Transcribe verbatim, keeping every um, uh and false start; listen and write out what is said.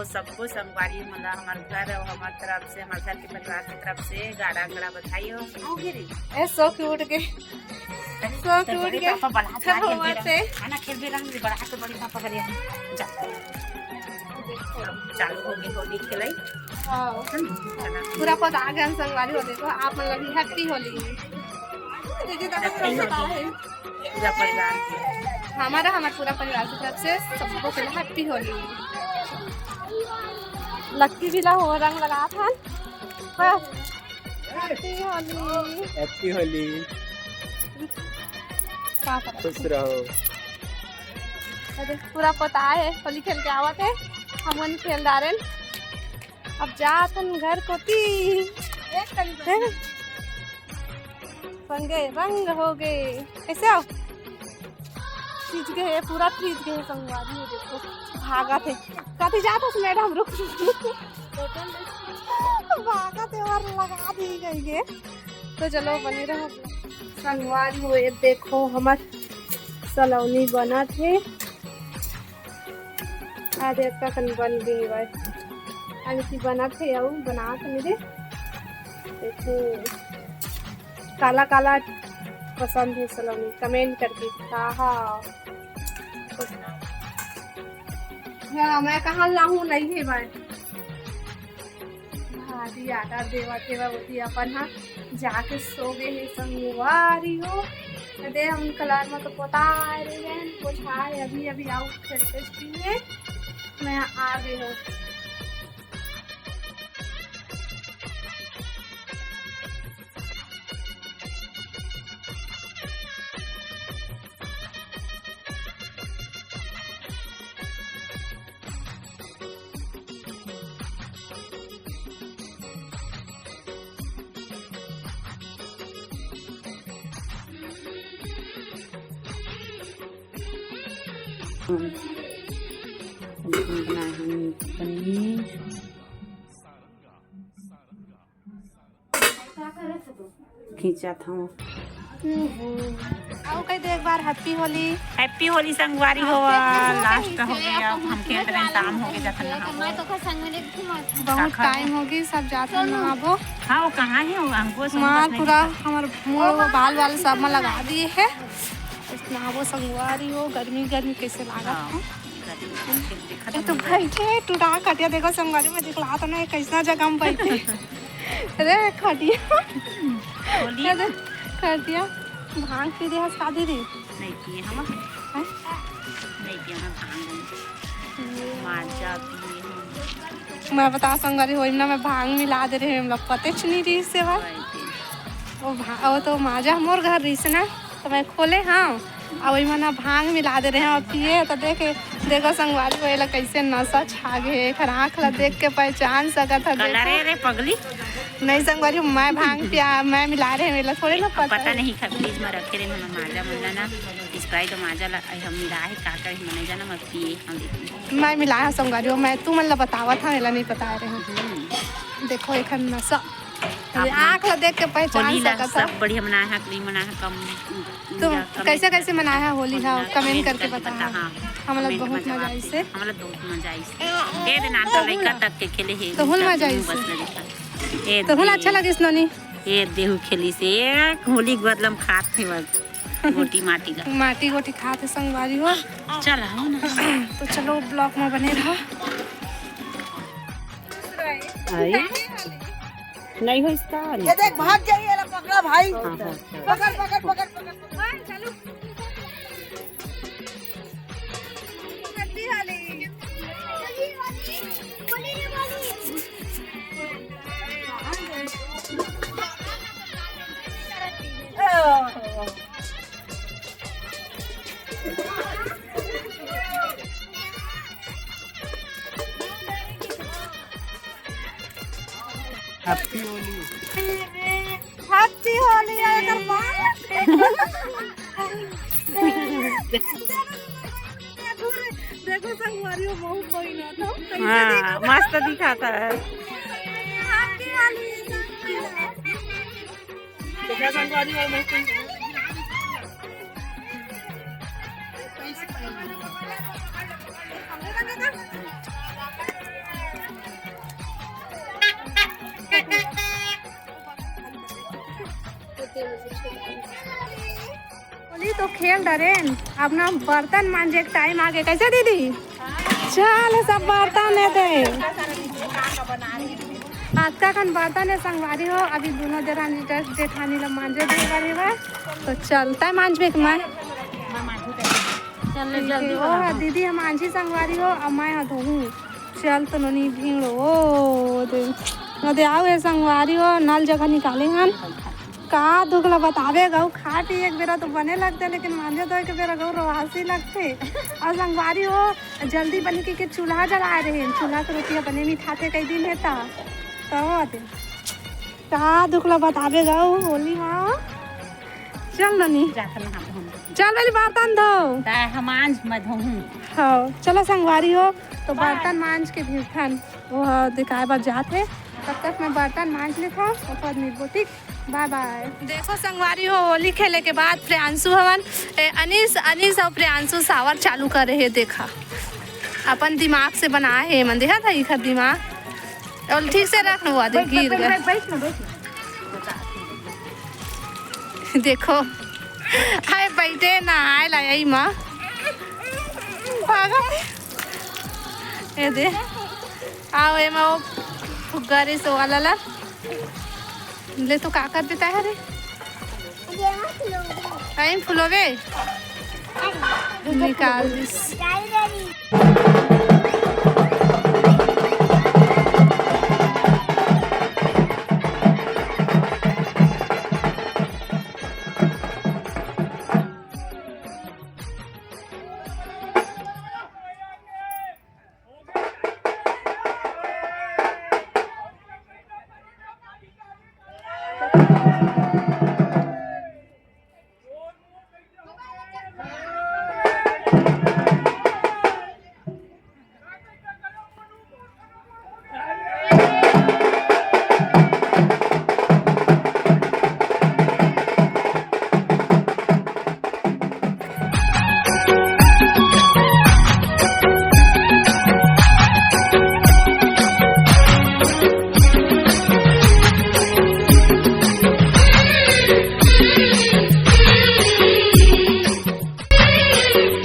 तो सबको संगवारी मन ला हमर घर अउ हमर तरफ से, हमर घर के परिवार के तरफ से गाड़ा गाड़ा बधाई हो। आओ गिरी। ए, सो क्यूट के। अरे, सो तेरे क्यूट बड़े के। पापा बड़ा क्या खेल दे रहा है। है ना, खेल दे रहा है, बड़ा के बड़े पापा करे हैं। जा। चालू हो गई होली खेलाई। हाँ। है ना? पूरा पता आ गया संगवारी हो, देखो, आप मन ला भी हैप्पी होली। दीदी, तब happy होली। है। पूरा परिवार के। हमारा, हमारे पूरा परिवार की तरफ से सबको पहले हैप्पी होली। लक्की भी ला हो रंग लगा था। बस। हैप्पी होली। हैप्पी होली। का करत खुश रहो। अरे, पूरा पता है, होली खेल के आवत है, हमन खेल डारेन। अब जात हन घर कोती। संगे रंग हो गए। कैसे हो? खींच गए, पूरा खींच गए संगवारी, ये देखो, भागत है। कथी जात हस मैडम, रुक। भागत है और लगा दी गई है। तो चलो, बने रहो संगवारी हो। ये देखो, हमर सलोनी बनत है। आज अतका कन बन गे हे भाई। अभी की बनत हे अउ बनात हे मेरे। देखो, काला काला पसंद हे सलोनी, कमेंट करके। हाँ, हाँ। हाँ, मैं कहाँ लाहूँ, नहीं हे भाई। भारी आटा देवत हे, ओती अपन ह जाके सो गे हे संगवारी हो। दे हम कलर म तो पोताए रहे हैं, पोछाए अभी, अभी आउ खेलते टीम में मैं आ गई हूँ। बनाए हन पनीर। खींचत हूँ। आओ कह दे एक बार हैप्पी होली। हैप्पी होली संगवारी हो। लास्ट हो गया, अब हम खेल रहे हैं, शाम हो गया, जाथन नहाबो। बहुत टाइम हो गई, सब जाथन नहाबो। हाँ, वो कहाँ है वो? हमको मार पूरा हमर मुंह वो बाल वाल सब में लगा दिए है। नहाबो संगवारी हो, गर्मी गर्मी कैसे लागत है। ये तो बैठे टुरा खटिया, देखो संगवारी में दिखला तो ना कैसा जगह में बैठे। अरे खटिया। होली। अरे खटिया। भांग पी दे हस का दीदी? नहीं पिए हम। हैं? नहीं पिए हम भांग। माजा पिए हम। मैं बता संगवारी होई ना, मैं भांग मिला दे रहे, हम लोग पते च नहीं रही से भाई। वो भा-, वो तो माजा मोर घर रही से ना, तो मैं खोले हाँ, अउ ओइमा ना भांग मिला दे रहे हैं और पिए, तो देखे, देखो संगवारी हो, एला कैसे नशा छा गे हे। एकर आँख ला देख के पहचान सकत ह, कलर देखो। रे पगली। नहीं संगवारी, मैं भांग पिया, मैं मिला रहे हैं, एला थोड़े ना अब पता पता है। नहीं, फ्रिज में रखे रहे, हम माजा मन ला ना, स्प्राइट और माजा ला, हम मिला है, का करे, हम नहीं जाना, मैं पिए, हम देखी। मैं मिला है संगवारी हो, मैं तू मन ला बतावत हूँ, एला नहीं बता रहे हैं। हम्म। देखो, एखर नशा, अब आँख ला देख के पहचान होली ला सकत ह। सब बढ़िया मनाए है, क्लीन मनाए है, कम तो या कम कैसे, कैसे मनाया है होली? हाँ, कमेंट करके बताओ। हाँ, हम लोग बहुत मजा आइस हे। हम लोग बहुत मजा आइस हे। दे देना तो लइका तक के खेले हे। तो हुल मजा आइस हे। ए तो हुल दे। अच्छा लगिस नोनी। ए देहू खेलिस हे, होली के बदला में खात हे बस। गोटी माटी का। माटी गोटी खात हे संगवारी हो। चल आओ ना। तो चलो ब्लॉग में बने रहो। आई। नहीं हो इसका, नहीं। ये देख, भाग जाइए, एला पकड़ा भाई। हाँ, हाँ। पकड़, पकड़, पकड़, पकड़, पकड़। हैप्पी होली। हैप्पी होली, एकर माँ। देखो संगवारी हो, बहुत कोई ना था। हाँ, मस्त दिखाता है। हैप्पी होली। देखा संगवारी हो, मस्त। तो खेल डरेन, अपना बर्तन मांजे के टाइम आगे। कैसे दीदी? चल, सब बर्तन हे दे। अतका कन बर्तन हे संगवारी हो, अभी दोनों देरानी जेठ-, जेठानी ला मांजे दे बर हे बा। तो चलता है मांजबे के मैं। चल ले ठीक जल्दी है। ओ, बना। दीदी हम मांझी संगवारी हो, अब मैं हा धोहूँ। चल तो नोनी भीड़ ओ दे, ओ दे आओ ये संगवारी हो, नल जगह निकाले हन। का दुख ला बताबे गऊ, खा पी एक बेरा तो बने लगते, लेकिन मांजे धोए के बेरा गऊ रोहासी लगते। और संगवारी हो, जल्दी बनी के, के चूल्हा जलाए रहे, चूल्हा के रोटी बने मिठाते कई दिन हे ता, तो ओ दे का दुख ला बताबे गऊ होली मा। चल नोनी, जात नहा हम। चल वाली बर्तन धो। ता हम आज मैं धोहूँ। हाँ, चलो संगवारी हो, तो बर्तन मांज के भिड़थन, वो दिखाए बर जात हे। तब तक मैं बर्तन मांज लेथव, ओकर बाद मिलबो, ठीक? बाय बाय। देखो संगवारी हो, होली खेले के बाद प्रियांशु हवन, ए, अनीस, अनीस और प्रियांशु सावर चालू करे हे। देखा, अपन दिमाग से बनाए हे मन, देखा था इखर दिमाग। और ठीक से रख ना, वो आदि गिर गए। बैठ ना, बैठ ना। देखो, हाय बैठे ना आए ला यही माँ। पागल। ये दे। आओ, ये माँ वो फुग्गा रे सो वाला ला। ले तो का कर देता है रे? टाइम फुलोवे। निकाल दिस।